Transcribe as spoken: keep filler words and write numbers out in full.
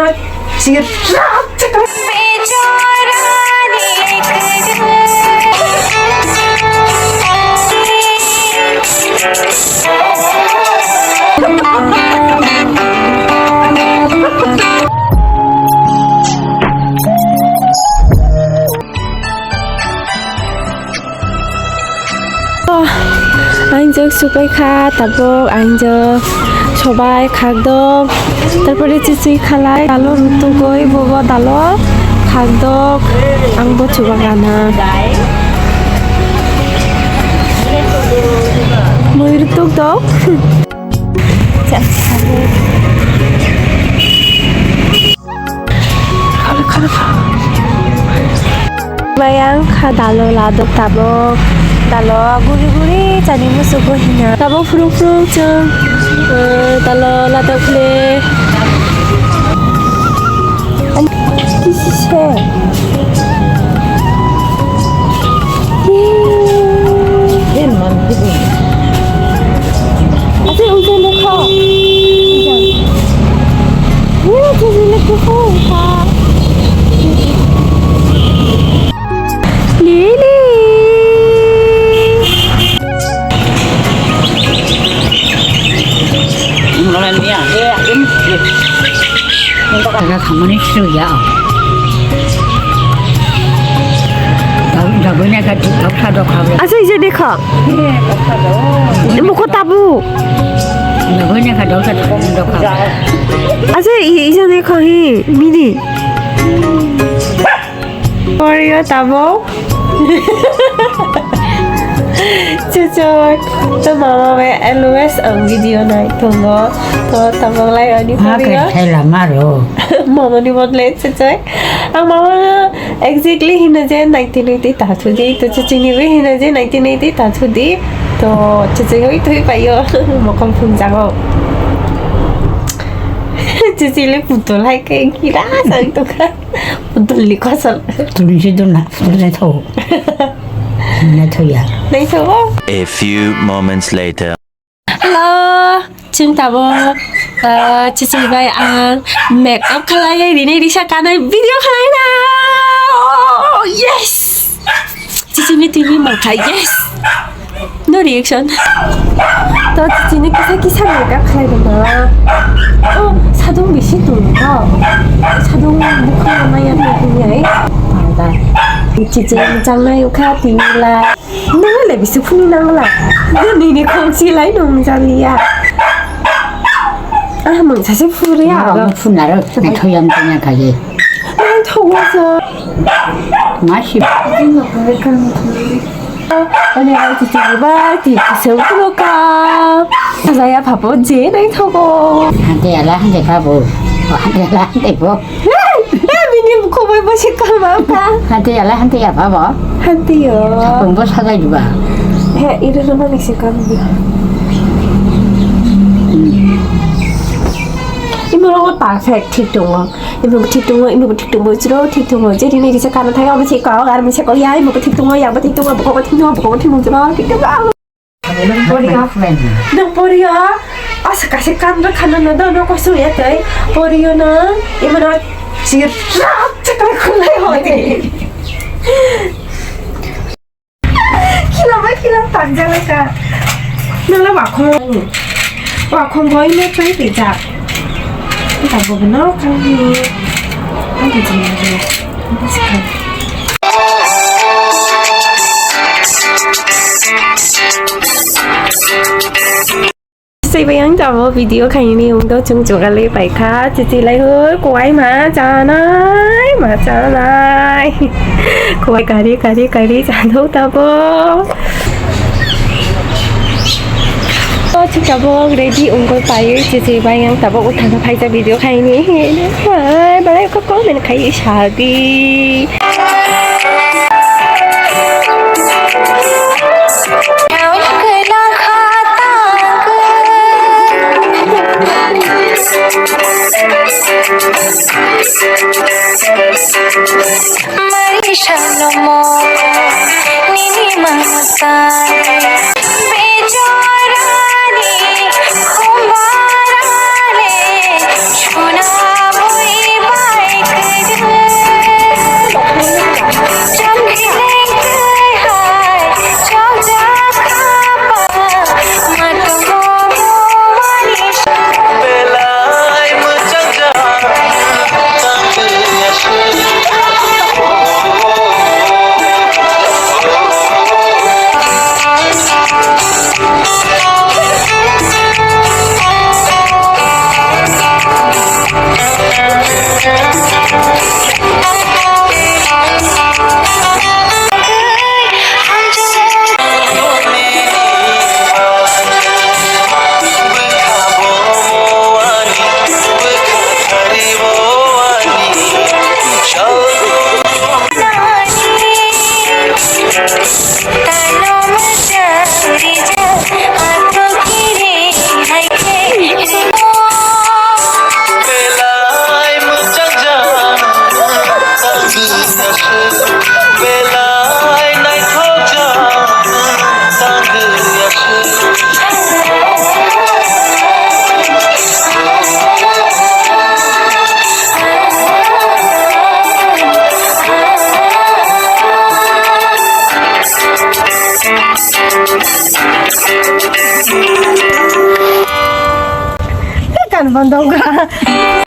Ang jok supai kha, tabuk ang jok sobai khakdok, tarpore chichi khalai, dalo rutugoi bobo dalo khakdok, ang bo chuba gana. Mui rutuk dok. Bayang kha dalo ladok tabok. Dalo guri guri chani musugo hina. Tabok phurung phurung chwng, eh, dalo ladok le. Ani kisi se. Ate ujan lekha. Ujan. Ujan lekha kho kha. Lili. Asa ije dekha. Mukho tabu. Asa ije dekha hi mini. Korea tabo. Chuchuk, to mama bai always ang video nai tongo. To tamo lai ani Korea. Thai lama ro. Mama ni bodle chuchuk. Ang mama exactly hino je nineteen eighty ta thudi. To chuchuk ni bai hino je nineteen eighty ta thudi. To chuchuk oi thoi payo. Mokom phung jago. Chuchuk le putol hai ke gira sang to ka. Putol ni kosol. Tuni si dun na, putol na tho. Na tho ya. Nai tho. A few moments later. Hello, chwng tabuk, uh, chichi bai ang make up khalai rinai risa kanai video khalai na. Oh, yes. Chichi ni tini mangkha, yes. No reaction. To chichi ni kisa kisa make up khalai rwma. Oh, sadung bisi tongo. Sadung bukhuk maya tongya. Chichi changnai ukha tini la. Nang le bisi phunu nang la. Nini khomsi lai nung jaliya. Ah, mung sase phuri ya. Nang phunaro, na thoyam tanya khaye. Nang thogo sa. Masi. Ani ai ti ti ba ti se phuru ka. Saya phapo je nang thogo. Hante ala hante phapo. Hante ala hante pho. Bini khoboi bo se kama ka. Hante ala hante ya babo. Hante yo. Sapung bo sajai diba. He, iro no mani se kam di. Imo ro ta se thik tongo. Imo thik tongo, imo thik tongo, chiro thik tongo. Je dini risa kana thai, amo se ka, ar mo se ko ya, imo thik tongo, ya bo thik tongo, bo ko thik tongo, bo ko thik tongo, thik tongo. Nang poriyo. Nang poriyo. Asa kasi kan ra khana na da no ko suya tai. Poriyo na. Imana chira chakra khulai hoi. Kila ba kila tak jala ka. Nang la wakhong. Wakhong goi me pai te ja. Ta bo no kan ni. Ai te ja. Saibai ang tamo video khaini ungdo chwng chugalwi paikha chichi lai hoi kuai ma chanai ma chanai kuai kari kari kari chanai tabo. O chwng tabuk ready wngwi paiwi chichi bai ang tabuk uthano phaisa video khaini. Hai, belai kok comment khai sadi. Maisha no mo nini mangsa bejorani khumbarale chuna boi Mandongkha.